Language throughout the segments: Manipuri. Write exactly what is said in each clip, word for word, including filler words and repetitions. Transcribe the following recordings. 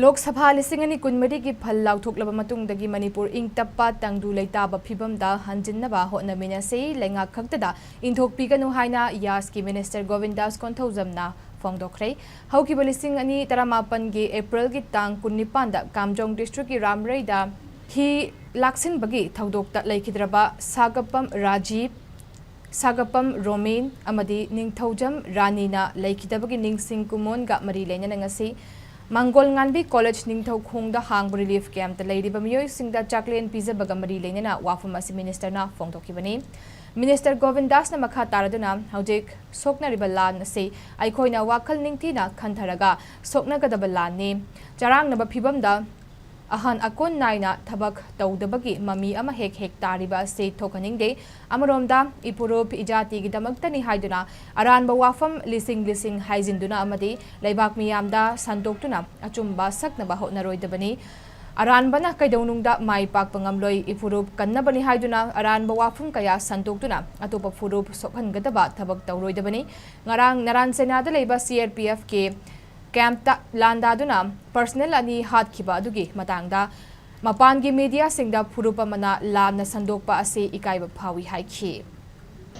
ꯂꯣꯛ ꯁꯚꯥ ꯂꯤꯁꯤꯡ ꯑꯅꯤ ꯀꯨꯟꯃꯔꯤꯒꯤ ꯐꯜ ꯂꯥꯎꯊꯣꯛꯂꯕ ꯃꯇꯨꯡꯗꯒꯤ ꯃꯅꯤꯄꯨꯔ ꯏꯪ ꯇꯞꯄ ꯇꯪꯗꯨ ꯂꯩꯇꯥꯕ ꯐꯤꯕꯝꯗ ꯍꯟꯖꯤꯟꯅꯕ ꯍꯣꯠꯅꯃꯤꯟꯅꯁꯤ, ꯂꯩꯉꯥꯛ ꯈꯛꯇꯗ ꯏꯟꯊꯣꯛꯄꯤꯒꯅꯨ ꯍꯥꯏꯅ ꯌꯥꯁꯀꯤ ꯃꯤꯅꯤꯁꯇꯔ ꯒꯣꯕꯤꯟꯗꯥꯁ ꯀꯣꯟꯊꯧꯖꯝꯅ ꯐꯣꯡꯗꯣꯛꯈ꯭ꯔꯦ꯫ ꯍꯧꯈꯤꯕ ꯂꯤꯁꯤꯡ ꯑꯅꯤ ꯇꯔꯥꯃꯥꯄꯟꯒꯤ ꯑꯦꯄ꯭ꯔꯤꯜꯒꯤ ꯇꯥꯡ ꯀꯨꯟꯅꯤꯄꯥꯟꯗ ꯀꯥꯝꯖꯣꯡ ꯗꯤꯁꯇ꯭ꯔꯤꯛꯀꯤ ꯔꯥꯝꯔꯩꯗ ꯍꯤ ꯂꯥꯛꯁꯤꯟꯕꯒꯤ ꯊꯧꯗꯣꯛꯇ ꯂꯩꯈꯤꯗ꯭ꯔꯕ ꯁꯥꯒꯞꯄꯝ ꯔꯥꯖꯤꯕ, ꯁꯥꯒꯞꯄꯝ ꯔꯣꯃꯤꯟ ꯑꯃꯗꯤ ꯅꯤꯡꯊꯧꯖꯝ ꯔꯥꯅꯤꯅ ꯂꯩꯈꯤꯗꯕꯒꯤ ꯅꯤꯡꯁꯤꯡ ꯀꯨꯃꯣꯟꯒ ꯃꯔꯤ ꯂꯩꯅꯅ ꯉꯁꯤ ꯃꯥꯡꯒꯣꯜ ꯉꯥꯟꯕꯤ ꯀꯣꯂꯦꯖ ꯅꯤꯡꯊꯧꯈꯣꯡꯗ ꯍꯥꯡꯕ ꯔꯤꯂꯤꯐ ꯀꯦꯝꯞꯇ ꯂꯩꯔꯤꯕ ꯃꯤꯑꯣꯏꯁꯤꯡꯗ ꯆꯥꯛꯂꯦꯟ ꯄꯤꯖꯕꯒ ꯃꯔꯤ ꯂꯩꯅꯅ ꯋꯥꯐꯝ ꯑꯁꯤ ꯃꯤꯅꯤꯁꯇꯔꯅ ꯐꯣꯡꯗꯣꯛꯈꯤꯕꯅꯤ꯫ ꯃꯤꯅꯤꯁꯇꯔ ꯒꯣꯕꯤꯟꯗꯥꯁꯅ ꯃꯈꯥ ꯇꯥꯔꯗꯨꯅ ꯍꯧꯖꯤꯛ ꯁꯣꯛꯅꯔꯤꯕ ꯂꯥꯟ ꯑꯁꯤ ꯑꯩꯈꯣꯏꯅ ꯋꯥꯈꯜ ꯅꯤꯡꯊꯤꯅ ꯈꯟꯊꯔꯒ ꯁꯣꯛꯅꯒꯗꯕ ꯂꯥꯟꯅꯤ꯫ ꯆꯔꯥꯡꯅꯕ ꯐꯤꯕꯝꯗ ꯑꯍꯟ ꯑꯀꯣꯟ ꯅꯥꯏꯅ ꯊꯕꯛ ꯇꯧꯗꯕꯒꯤ ꯃꯃꯤ ꯑꯃ ꯍꯦꯛ ꯍꯦꯛ ꯇꯥꯔꯤꯕ ꯑꯁꯤ ꯊꯣꯛꯍꯟꯅꯤꯡꯗꯦ꯫ ꯑꯃꯔꯣꯝꯗ ꯏꯄꯨꯔꯨꯞ ꯏꯖꯥꯇꯤꯒꯤꯗꯃꯛꯇꯅꯤ ꯍꯥꯏꯗꯨꯅ ꯑꯔꯥꯟꯕ ꯋꯥꯐꯝ ꯂꯤꯁꯤꯡ ꯂꯤꯁꯤꯡ ꯍꯥꯏꯖꯤꯟꯗꯨꯅ ꯑꯃꯗꯤ ꯂꯩꯕꯥꯛ ꯃꯤꯌꯥꯝꯗ ꯁꯟꯗꯣꯛꯇꯨꯅ ꯑꯆꯨꯝꯕ ꯁꯛꯅꯕ ꯍꯣꯠꯅꯔꯣꯏꯗꯕꯅꯤ꯫ ꯑꯔꯥꯟꯕꯅ ꯀꯩꯗꯧꯅꯨꯡꯗ ꯃꯥꯏ ꯄꯥꯛꯄ ꯉꯝꯂꯣꯏ꯫ ꯏꯄꯨꯔꯨꯞ ꯀꯟꯅꯕꯅꯤ ꯍꯥꯏꯗꯨꯅ ꯑꯔꯥꯟꯕ ꯋꯥꯐꯝ ꯀꯌꯥ ꯁꯟꯗꯣꯛꯇꯨꯅ ꯑꯇꯣꯞꯄ ꯐꯨꯔꯨꯞ ꯁꯣꯛꯍꯟꯒꯗꯕ ꯊꯕꯛ ꯇꯧꯔꯣꯏꯗꯕꯅꯤ꯫ ꯉꯔꯥꯡ ꯅꯔꯥꯟ ꯆꯩꯅꯥꯗ ꯂꯩꯕ ꯁꯤ ꯑꯥꯔ ꯄꯤ ꯑꯦꯐꯀꯤ ꯀꯦꯝꯞꯇ ꯂꯥꯟꯗꯥꯗꯨꯅ ꯄꯔꯁꯅꯦꯜ ꯑꯅꯤ ꯍꯥꯠꯈꯤꯕ ꯑꯗꯨꯒꯤ ꯃꯇꯥꯡꯗ ꯃꯄꯥꯟꯒꯤ ꯃꯤꯗꯤꯌꯥꯁꯤꯡꯗ ꯐꯨꯔꯨꯞ ꯑꯃꯅ ꯂꯥꯟꯅ ꯁꯟꯗꯣꯛꯄ ꯑꯁꯤ ꯏꯀꯥꯏꯕ ꯐꯥꯎꯏ ꯍꯥꯏꯈꯤ꯫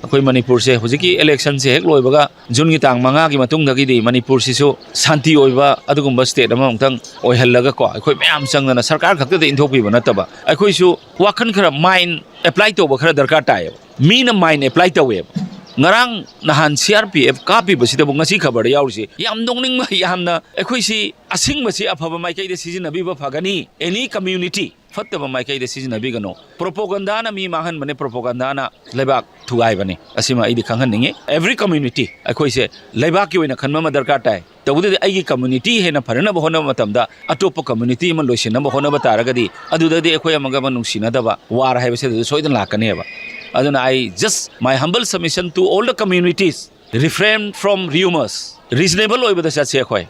ꯑꯩꯈꯣꯏ ꯃꯅꯤꯄꯨꯔꯁꯦ ꯍꯧꯖꯤꯛꯀꯤ ꯏꯂꯦꯛꯁꯟꯁꯦ ꯍꯦꯛ ꯂꯣꯏꯕꯒ ꯖꯨꯟꯒꯤ ꯇꯥꯡ ꯃꯉꯥꯒꯤ ꯃꯇꯨꯡꯗꯒꯤꯗꯤ ꯃꯅꯤꯄꯨꯔꯁꯤꯁꯨ ꯁꯥꯟꯇꯤ ꯑꯣꯏꯕ ꯑꯗꯨꯒꯨꯝꯕ ꯁ꯭ꯇꯦꯠ ꯑꯃꯃꯨꯛꯇꯪ ꯑꯣꯏꯍꯜꯂꯒꯀꯣ, ꯑꯩꯈꯣꯏ ꯃꯌꯥꯝ ꯆꯪꯗꯅ ꯁꯔꯀꯥꯔ ꯈꯛꯇꯗ ꯏꯟꯊꯣꯛꯄꯤꯕ ꯅꯠꯇꯕ, ꯑꯩꯈꯣꯏꯁꯨ ꯋꯥꯈꯜ ꯈꯔ ꯃꯥꯏꯟ ꯑꯦꯄ꯭ꯂꯥꯏ ꯇꯧꯕ ꯈꯔ ꯗꯔꯀꯥꯔ ꯇꯥꯏꯌꯦꯕ꯫ ꯃꯤꯅ ꯃꯥꯏꯟ ꯑꯦꯄ꯭ꯂꯥꯏ ꯇꯧꯋꯦꯕ꯫ ꯉꯔꯥꯡ ꯅꯍꯥꯟ ꯁꯤ ꯑꯥꯔ ꯄꯤ ꯑꯦꯐ ꯀꯥꯞꯄꯤꯕꯁꯤꯗꯕꯨ ꯉꯁꯤ ꯈꯕꯔꯗ ꯌꯥꯎꯔꯤꯁꯤ ꯌꯥꯝ ꯅꯣꯛꯅꯤꯡꯕ, ꯌꯥꯝꯅ ꯑꯩꯈꯣꯏꯁꯤ ꯑꯁꯤꯡꯕꯁꯤ ꯑꯐꯕ ꯃꯥꯏꯀꯩꯗ ꯁꯤꯖꯤꯟꯅꯕꯤꯕ ꯐꯒꯅꯤ꯫ ꯑꯦꯅꯤ ꯀꯝꯃ꯭ꯌꯨꯅꯤꯇꯤ ꯐꯠꯇꯕ ꯃꯥꯏꯀꯩꯗ ꯁꯤꯖꯤꯟꯅꯕꯤꯒꯅꯨ꯫ ꯄ꯭ꯔꯣꯄꯣꯒꯟꯗꯥꯅ ꯃꯤ ꯃꯥꯡꯍꯟꯕꯅꯦ, ꯄ꯭ꯔꯣꯄꯣꯒꯟꯗꯥꯅ ꯂꯩꯕꯥꯛ ꯊꯨꯒꯥꯏꯕꯅꯤ꯫ ꯑꯁꯤꯃ ꯑꯩꯗꯤ ꯈꯪꯍꯟꯅꯤꯡꯉꯤ꯫ ꯑꯦꯚ꯭ꯔꯤ ꯀꯝꯃ꯭ꯌꯨꯅꯤꯇꯤ ꯑꯩꯈꯣꯏꯁꯦ ꯂꯩꯕꯥꯛꯀꯤ ꯑꯣꯏꯅ ꯈꯟꯕ ꯑꯃ ꯗꯔꯀꯥꯔ ꯇꯥꯏ꯫ ꯇꯧꯕꯗꯗꯤ ꯑꯩꯒꯤ ꯀꯝꯃ꯭ꯌꯨꯅꯤꯇꯤ ꯍꯦꯟꯅ ꯐꯅꯅꯕ ꯍꯣꯠꯅꯕ ꯃꯇꯝꯗ ꯑꯇꯣꯞꯄ ꯀꯝꯃ꯭ꯌꯨꯅꯤꯇꯤ ꯑꯃ ꯂꯣꯏꯁꯤꯟꯅꯕ ꯍꯣꯠꯅꯕ ꯇꯥꯔꯒꯗꯤ ꯑꯗꯨꯗꯗꯤ ꯑꯩꯈꯣꯏ ꯑꯃꯒ ꯑꯃ ꯅꯨꯡꯁꯤꯅꯗꯕ, ꯋꯥꯔ ꯍꯥꯏꯕꯁꯤ ꯑꯗꯨꯗ ꯁꯣꯏꯗꯅ ꯂꯥꯛꯀꯅꯦꯕ꯫ ꯑꯗꯨꯅ I just my humble submission to all the communities, refrain from rumors, reasonable ꯑꯣꯏꯕꯗ ꯆꯠꯁꯦ ꯑꯩꯈꯣꯏ꯫